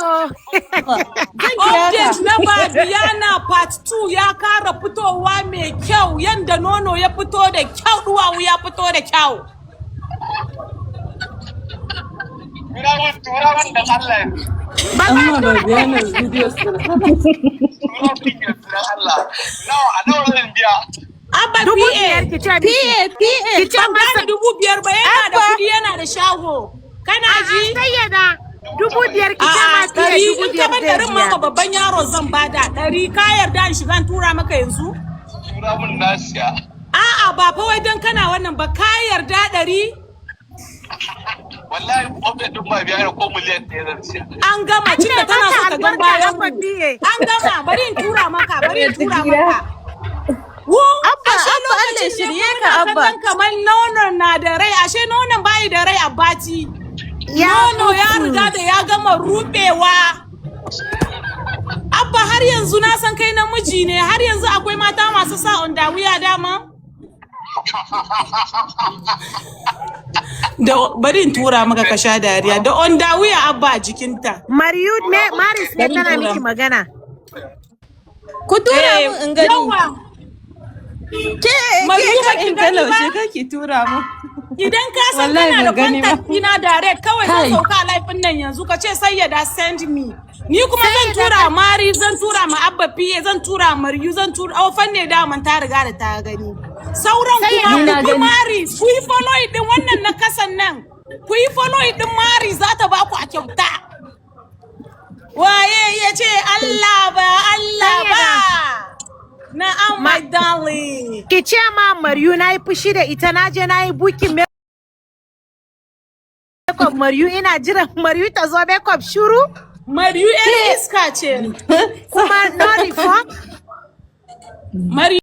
To. Zan kira ka. Update na Babiyana part 2 ya kara fitowa mai kyau, yanda nono ya fito da kyau, duwawu ya fito da kyau. Tura mun, tura mun dan Allah yanzu. Amma Babiyana videos ɗin. Tura mun yanzu dan Allah. Nawa a nawa zan biya? Abba Dubu PA. biyar ki ce miki. PA, PA. Ki ce Ban masa gane 5,000 ba, yana da Abba. kudi, yana da shago. Kana ji? Sayyada, 5,000 ki ce ma A'a, PA 100 dubu in ka biyar ban zai 100 ma biya. ma babban yaro zan bada 100. Ka yarda in shiga in tura maka yanzu? Tura mun, na siya. A'a, ba fa wai don kana wannan ba, ka yarda 100? Wallahi update din ma biya ko miliyan 1 zan siya. An gama, cin da tana so ta gan Albarka, bayan Abba mu. PA. An gama, bari in tura maka, bari in tura maka. Wu, Abba, ashe Abba, Allah ya lokacin ne shirye muna ka, Abba. kallon kamar nonon na da rai, ashe nonon bayi da rai, abbati. Ya Nono ya mutu. riga da ya gama rubewa. Abba, har yanzu na san kai namiji ne, har yanzu akwai mata masu sa wuya dama? Da bari in tura maka ka sha dariya da wuya Abba a jikinta. Mariyu ne, Maris ne Bari in tana tura. miki magana. Ku tura Eh, mun in gani. yawa. Ke, ke Mariyu, ka baki in gani ba? talauce kake tura mun. Idan ka san Wallahi kana da ban gani ba. contact ina direct kawai zan Kai. sauka a live nan yanzu ka ce "Sayyada, send me." Ni kuma zan tura Mari, zan tura ma Abba PA, zan tura Mariyu, zan tura oh fanne daman ta riga da ta gani. Sauran kuma Ni na ku bi gani. Mari, ku yi follow din wannan na kasan nan. Ku yi follow din Mari, za ta ba ku a kyauta. Waye ya ce Allah ba Allah ba? Na'am, my darling. Ki ce ma Mariyu na yi fushi da ita, na je na yi booking makeup Mariyu, ina jiran Mariyu ta zo makeup, shuru. Mariyu 'yar iska ce. Kuma no reform. Mariyu